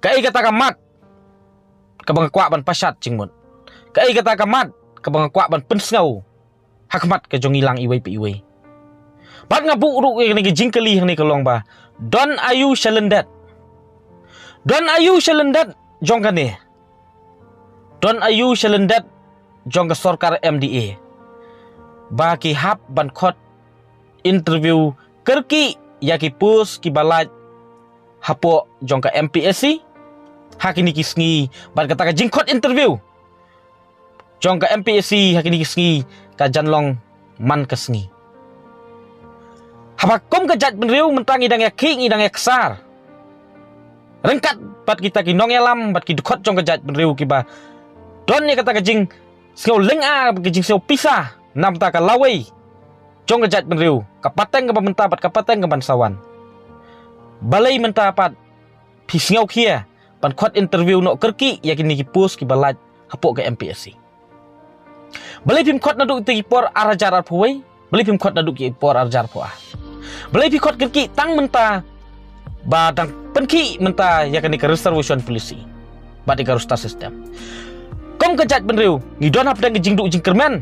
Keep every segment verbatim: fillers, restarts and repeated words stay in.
Kaei kata ka mat kaba nga kwah ban pashat jingmut? Kaei kata ka mat kaba nga kwah ban pynsngew ha khmat ka jong ngi lang iwei pa iwei? Bad nga buh ruh ïa kane ka jingkylli hangne ka long ba, don aïu shalyndet? Don aïu shalyndet jong kane? Don aïu shalyndet jong ka sorkar M D A ba ki hap ban khot interview kyrkieh ïa ki post kiba lait hapoh jong ka M P S C ha kine ki sngi? Bad kata ka jingkhot interview jong ka M P S C ha kine ki sngi ka jan long man ka sngi. Haba kum ka jaitbynriew mynta ngi dang ïa khih, ngi dang ïa ksar ryngkat bad kita ki nongïalam bad ki dkhot jong ka jaitbynriew kiba don ïa kata ka jingsngew lynga, ka jingsngew pisa namar ka lawei jong ka jaitbynriew, ka pateng kaba mynta bad ka pateng kaban sa wan. Balei mynta pat phi sngew khia ban khot interview noh kyrkieh ïa kine ki post kiba lait hapoh ka M P S C? Balei phim khot naduh kita ki por ar hajar arphew wei? Balei phim khot naduh ki por ar hajar arphew ar? Balei phi khot kyrkieh tang mynta ba dang pynkhih mynta ïa kane ka reservation policy bad ïa ka roster system? Kum ka jaitbynriew ngi don hapdeng ka jingduh jingkyrmen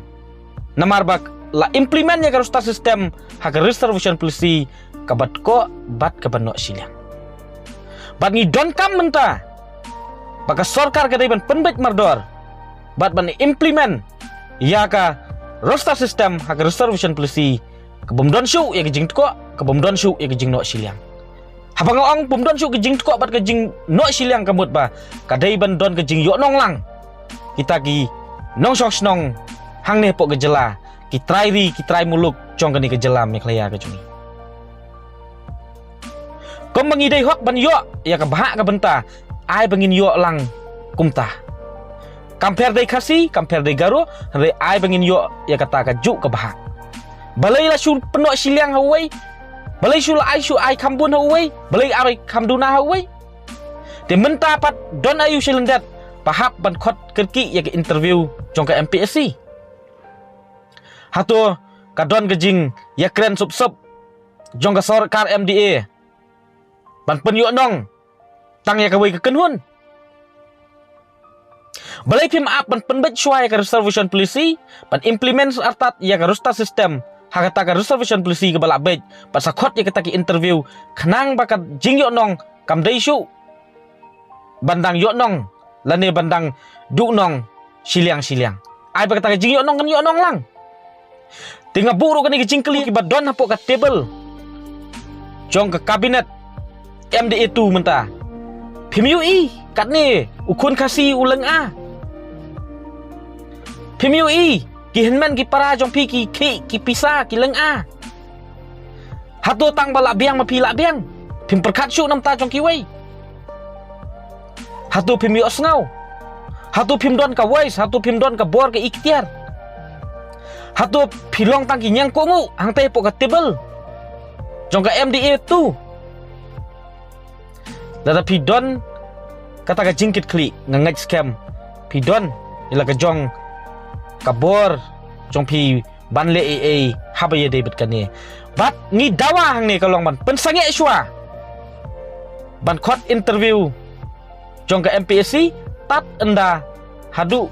namar ba la implement ïa ka roster system ha ka reservation policy kaba dkoh bad kaba noh shiliang. Bad ngi donkam mynta ba ka sorkar ka dei ban pynbeit mardor bad ban implement ïa ka roster system ha ka reservation policy, kabym don shuh ïa ka jingdkoh, kabym don shuh ïa ka jingnoh shiliang. Haba nga ong bym don shuh ka jingdkoh bad ka jingnoh shiliang, ka mut ba ka dei ban don ka jingïohnong lang kita ki nongshong shnong hangne hapoh ka jylla, ki trai ri ki trai muluk jong kane ka jylla Meghalaya ka jong ngi. Kumba ngi dei hok ban ïoh ïa ka bhah ka bynta, ai ba ngin ïoh lang kumta. Kam pher dei Khasi, kam pher dei Garo, hynrei ai ba ngin ïoh ïa kata kajuh ka bhah. Balei la shu pynnoh shiliang ha uwei? Balei shu la ai shu ai kham bun ha uwei? Balei ai kham duna ha uwei? Te mynta pat don aïu shalyndet ba hap ban khot kyrkieh ïa ka interview jong ka M P S C? Hato ka don ka jingïakren sup sup jong ka sorkar M D A ban pynïohnong tang ïa kawei ka kynhun? Balei phim ap ban pynbeit shuwa ïa ka reservation policy, ban implement artat ïa ka roster system ha kata ka reservation policy kaba la beit, bad sa khot ïa kata ki interview, khnang ba ka jingïohnong kam dei shuh ban dang ïohnong lane ban dang duhnong shiliang shiliang? Ai ba kata ka jingïohnong kan ïohnong lang. Te nga buh ruh kane ka jingkylli kiba don hapoh ka table jong ka cabinet M D A two mynta. Phim ïohi katne u khun Khasi u lynga? Phim ïohi ki hynmen ki para jong phi ki khih ki pisa ki lynga? Hato tang ba lah biang ma phi lah biang? Phim pyrkhat shuh na bynta jong kiwei? Hato phim ïohsngew? Hato phim don ka voice? Hato phim don ka bor ka iktiar? Hato phi long tang ki ñiangkohnguh hangtei hapoh ka table jong ka M D A two? Lada phi don kata ka jingkitkhlieh, nga ngeit skhem phi don ïa la ka jong ka bor jong phi ban leh ei ei haba ïadei bad kane. Bad ngi dawa hangne ka long ban pynsangeh shuwa ban khot interview jong ka M P S C tad ynda haduh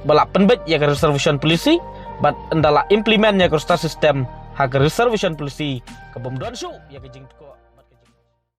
ba la pynbeit ïa ka reservation policy bad ynda la implement ïa ka roster system ha ka reservation policy, kabym don shuh ïa ka jingtkoh.